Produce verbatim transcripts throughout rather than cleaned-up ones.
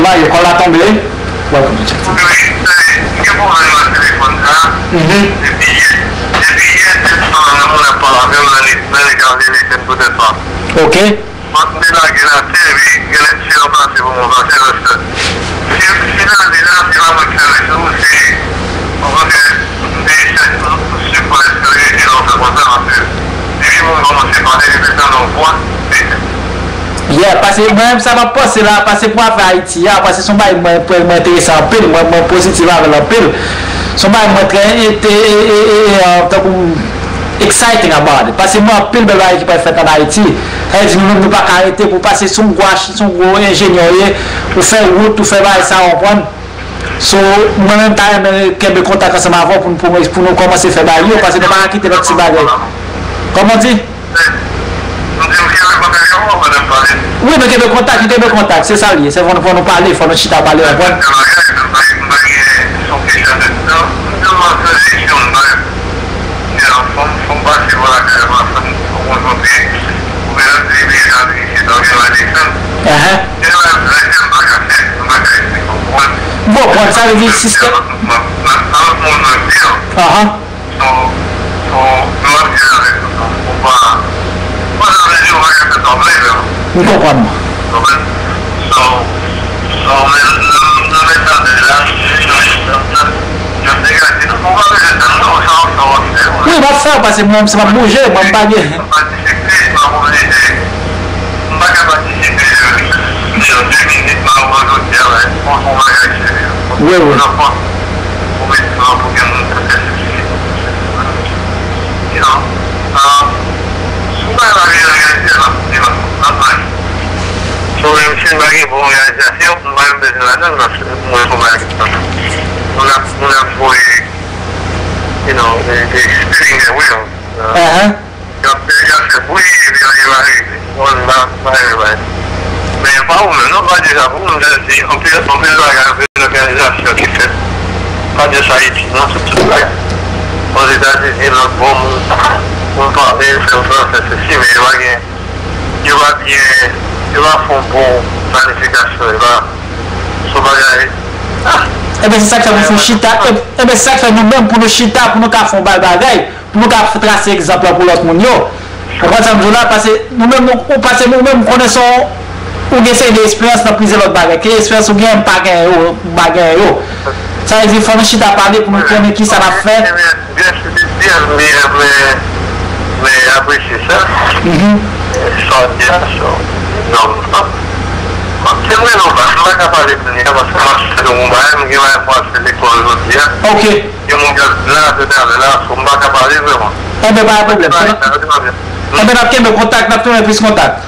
Ayo, kòl la tonbe. Welcome to Chat T V. Wi, wi, m gen pwoblèm ak telefòn sa. Mhm. Depi yè, depi yè, se sou nan moun ap pale avè m nan li, nan li ka vle li fè m poutèt pa. Ok. Mwen, m te lage l atè, epi genlè misye ranplase pou mwen, paske lòske si, si l ale la, se pa mwen ki fè misye, se, okontrè, m te eseye, m, m sipò espere ke l ap fè konsa, paske depi moun kòmanse pale, depi sa nan vwa, se Yeah, paske mwen menm sa m ap panse la, paske pou afè Ayiti a, paske se yon bagay mwen, mwen, mwen enterese anpil, mwen, mwen pozitif avè l anpil. Se yon bagay mwen trè ente-, e, e, e, e, e, tankou m exciting about it. Paske mwen anpil bèl bagay ki pral fèt ann Ayiti. Sa vle di nou menm nou pa ka rete pou paske se yon gwo ach-, se yon gwo enjenyè w ye, ou fè wout, ou fè bagay sa, w konprann? So, mwen menm ta renmen kenbe kontak ansanm avè w pou nou, pou, pou nou kòmanse fè bagay yo, paske nou pa ka kite lòt ti bagay. Kòman w di? M di m kenbe kontak avè w pandan m pale. Wi, nou kenbe kontak, nou kenbe kontak. Se sa l ye. Se fò, fò nou pale, fò nou chita pale, w konprann? M pa gen, m pa gen, m pa gen, se yon kesyon de tan. M tèlman chanje isi, m pa gen, fò m, fò m pase bò lakay mwen, fò m, fò m rankontre, oubyen lè m te vin Etazini, se ta oubyen m al desann. Ahan. Gen lè, lè m pa ka fè, m pa ka esplike w, w konprann? M konprann, sa vle di sistèm. Nan, nan, nan lòt moun mwen di an. Ahan. So, so, nou ap di avèk nou, nou, nou pa, nou pa nan mezi ou pa ka fè sa w vle, men. M konprann. Konprann? So, so, men, nan, nan mèt sa de la, nan, nan, nan, nan degaje nou, nou pa bezwen tann, non, sa, sa w ap fè, wi. Wi, m ap fè, paske mwen, se m ap bouje, mwen, m pa gen. M pa disipline, m pa oblije. M pa ka patisipe, euh, nan de minit, malere jodi a, wè, fò se yon bagay serye. Wi, wi. Pou mete nan pou gen moun k ap fè sesi, pou fè sela. You know, ah, si w pa gen reyalizasyon, l ap, l ap, l ap mal. So, menm si n pa gen bon reyalizasyon, m pa menm bezwen ladan l, paske mwen se yon bagay ki pa. Moun ap, moun ap voye, you know, they, they spinning their wheels. Uh, Ahan. Y ap, y ap fè bri, epi anyen pa regle. Bon, m pa, m pa renmen bagay. Men pa ou menm, non, m pa di sa pou ou, m just di, anpil, anpil bagay, anpil òganizasyon ki fèt. Pa just Ayiti, non, tout, tout bagay. Ozetazini, lòt bò, moun, moun pale, fè franse, sesi, men yo pa gen, yo pa byen, yo pa fè yon bon planifikasyon, yo pa, se yon bagay, ah. Ebyen, se sa k fè pou fè chita, e, ebyen, se sa k fè nou menm, pou nou chita, pou nou ka fè yon bal bagay. Pou nou ka trase egzanp lan pou lòt moun yo. Ou konprann sa m di w la? Paske nou menm, nou, ou, paske nou menm, konnen se yon, ou gen seri de esperyans nan plizyè lòt bagay. Ke esperyans ou genyen, m pa genyen yo, m pa genyen yo. Sa vle di, fò nou chita pale pou nou konnen kisa n ap fè. Byen, byen, byen, byen, men, men apresye sa. Mhm. Sa w di a, sa w, non, non. Se mwen non, paske m pa ka pale kounye a, paske m ap fè yon bagay, m gen bagay pou al fè lekòl jodi a. Ok. Gen moun k ap la, tout alè la, so m pa ka pale vrèman. Enben, pa gen pwoblèm. Enben, n ap kenbe kontak, n ap tounen plis kontak.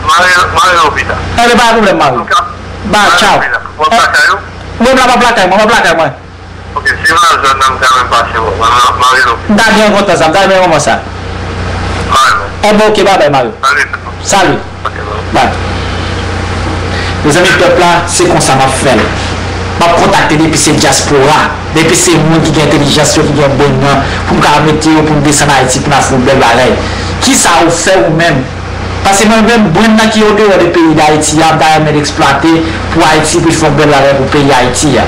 M a rele, m a rele w pita. Enben, pa gen pwoblèm, mari. Ba, tchaw. Mwen plakay ou? Wi, m la, m ap lakay mwen, m ap lakay mwen. Ok, si m nan zòn nan, m ka menm pase wè w. M a, m a rele w pita. M ta byen kontan sa, m ta renmen moman sa. Enben, ok, babay, mari. Salut. Salut. Bye. Mezanmi, pèp la, se konsa m ap fè l. M ap kontakte depi se dyaspora, depi se moun ki gen entèlijans yo, ki gen brain nan, pou m ka mete yo, pou m desann Ayiti, pou n al fè yon bèl bagay. Kisa ou fè ou menm? Paske mwen menm, brain nan ki odeyò de peyi Dayiti a, m ta renmen l eksplwate pou Ayiti, pou l fè yon bèl bagay pou peyi Ayiti a.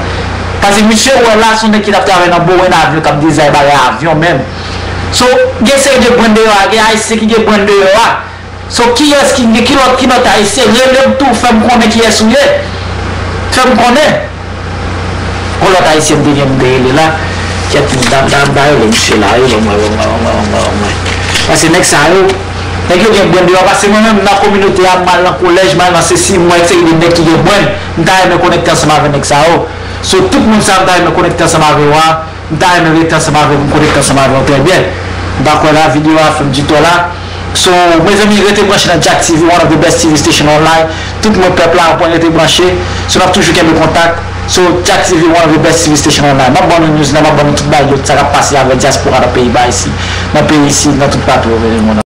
Paske misye ou wè la, se yon nèg ki t ap travay nan Boeing avyon, k ap dizay bagay avyon menm. So, gen seri de brain deyò a, gen Ayisyen ki gen brain deyò a. So, kiyès ki, ki lòt, ki lòt Ayisyen? Rele m tou, fè m konnen kiyès ou ye. Fè m konnen. Yon lòt Ayisyen m te gen, m te rele la. Kèt, m ta, m ta, m ta rele misye la, wi, ban mwen, ban mwen, ban mwen, ban mwen, ban mwen. Paske nèg sa yo, nèg yo gen brain deyò, paske mwen menm, nan kominote a, m al nan kolèj, m al nan sesi, m wè seri de nèg ki gen brain, m ta renmen konekte ansanm avè nèg sa yo. So, tout moun sa, m ta renmen konekte ansanm avè yo a. M ta renmen rete ansanm avè w, m konekte ansanm avè w trè byen. M pa kwè la, videyo a fè m di tò la. So, mezanmi, rete branche nan Jack T V, one of the best T V station online. Tout moun pèp la, w konn rete branche. So, n ap toujou kenbe kontak. So, Jack T V, one of the best T V station online. M ap ban nou news la, m ap ban nou tout bagay yo, sa k ap pase avèk dyaspora nan peyi ba isi, nan peyi isi, nan tout patou over the world.